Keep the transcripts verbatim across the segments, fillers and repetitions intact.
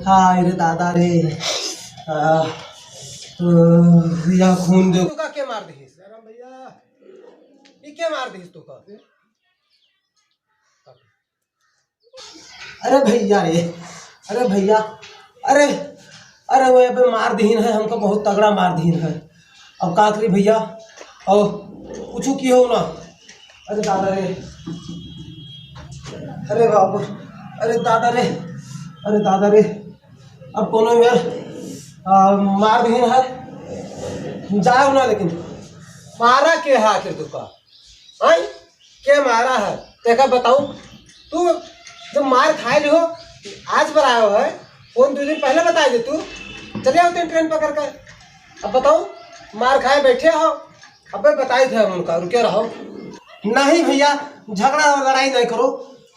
हाय रे दादा रे। आ, तो या खून दे। तू का के मार दिहिस? भैया, ई के मार दिहिस तू का? अरे भैया रे, अरे भैया, अरे, अरे वो अबे मार दिहिन है, हमका बहुत तगड़ा मार दिहिन है। अब का करी भैया, और कुछ की हो ना। अरे दादा रे, अरे बाबू, अरे दादा रे, अरे दादा रे, अब कोनो यार, आ, मार दिहिन है, जाओ ना लेकिन। मारा के है आखिर तुका? हैं? के मारा है? तेका बताऊं? तू जब मार खाए लिहो, आज पर आयो है, फोन दो दिन पहले बताए दे तू। चले आओ तें ट्रेन पकड़ के। अब बताऊं, मार खाए बैठे हो, अबे बताई थे हम उनका, रुके रहो। नहीं भैया, झगड़ा और लड़ाई नहीं करो,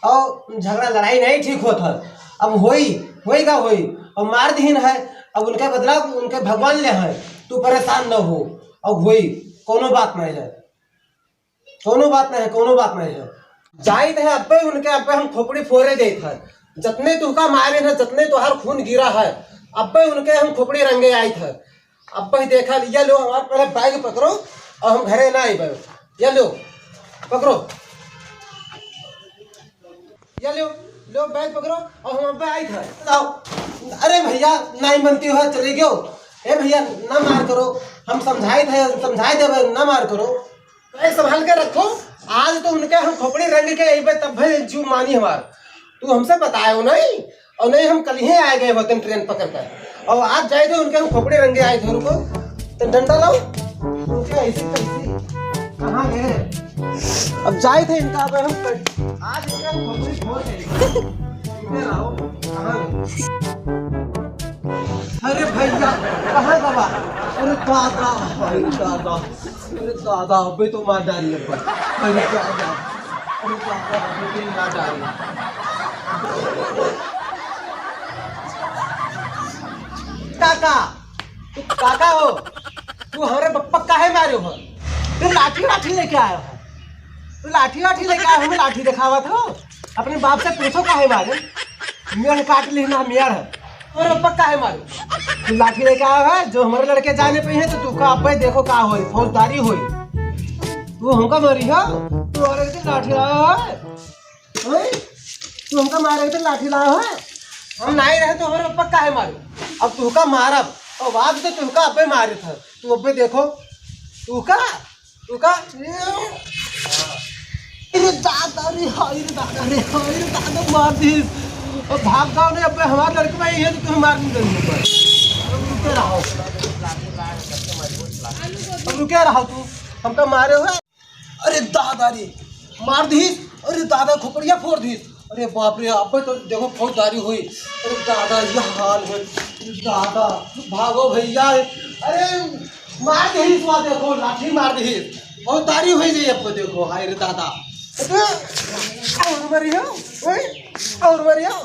और झगड़ा लड़ाई नहीं ठीक होत है। अब होई, होई का होई, और मार दिहिन है, अब उनके बदला उनके भगवान ले है, तू परेशान न हो, अब होई, कोनो बात नहीं है। कोनो बात नहीं है, कोनो बात नहीं है। जाइत है अब्बे उनके, अब्बे हम खोपड़ी फोरे देत है। जतने तुहका मारे है, जतने तुहार खून गिरा है, अब्बे उनके हम खोपड़ी रंगे आइत है। अब्बे देखा, या लो हमार पहले बैग पकड़ो और हम घरे ना आइबे। या लो, पकड़ो। या लो, लो बैग पकड़ो और हम अब्बे आइत है। लाओ। अरे भैया, नहीं मनती हो, चले गयो। ए भैया, ना मार करो, हम समझाइत है, समझाए देबे, ना मार करो। ए, संभाल के रखो, आज तो उनके हम खोपड़ी रंग के अइबे तब भी जीव मानी हमार। तू हमसे बतायो नहीं, और नहीं हम कल ही आए गए होते ट्रेन पकड़ कर, और आज जाए थे उनके हम खोपड़ी रंगे आए थे। रुको, तो डंडा लाओ, उनके ऐसी तैसी कहाँ गए? अब जाए थे इनका, अब हम कर, आज इनका हम खोपड़ी फोड़ के इनके लाओ, कहाँ गए? अरे भैया, कहाँ गवा? अरे दादा, अरे दादा। अरे दादा, अबे तो मार डारी है। अरे दादा, अरे दादा, अबे तो मार डारी। काका, तू काका हो, तू हमरे पप्पा काहे मारे हो? तू लाठी वाठी लेके आयो हो, तू लाठी वाठी लेके आयो हो, हमें लाठी दिखावत हो। अपने बाप से पूछो काहे मारे, मेड़ काट ली ना मेड़ है। और अब काहे मारे? तू लाठी लेके आया है, जो हमारे लड़के जाने पे है, तो तू का अब भाई देखो का होई, फौजदारी होई। तू हमका मारी हो? तू और एक दिन लाठी लाया है? हैं? तू हमका मारे एक दिन लाठी लाया है? हम नहीं रहे तो हमारे पप्पा काहे मारे? अब तू का मारब, और आज तो तू का अब्बे मारे था, तू अब्बे देखो, तू का तू का? अरे दादा रे, हाय रे दादा रे, हाय रे दादा, मार दी। अब भाग जाओ ने, अबे हमार लड़के भाई है तो तुम्हें मार नहीं देंगे ऊपर। अब रुके रहो। अब रुके रहो तू, हमका मारे हो। अरे दादा रे, मार दी। अरे दादा, खोपड़िया फोड़ दी। अरे बाप रे, अबे तो देखो फौजदारी हुई। अरे दादा, यह हाल है। दादा, भागो भैया। अरे मार दे, इस बार देखो, लाठी मार दे। फौजदारी हुई जाए, अब देखो, हाय रे दादा। अरे, और मरियो, ओए, और मरियो।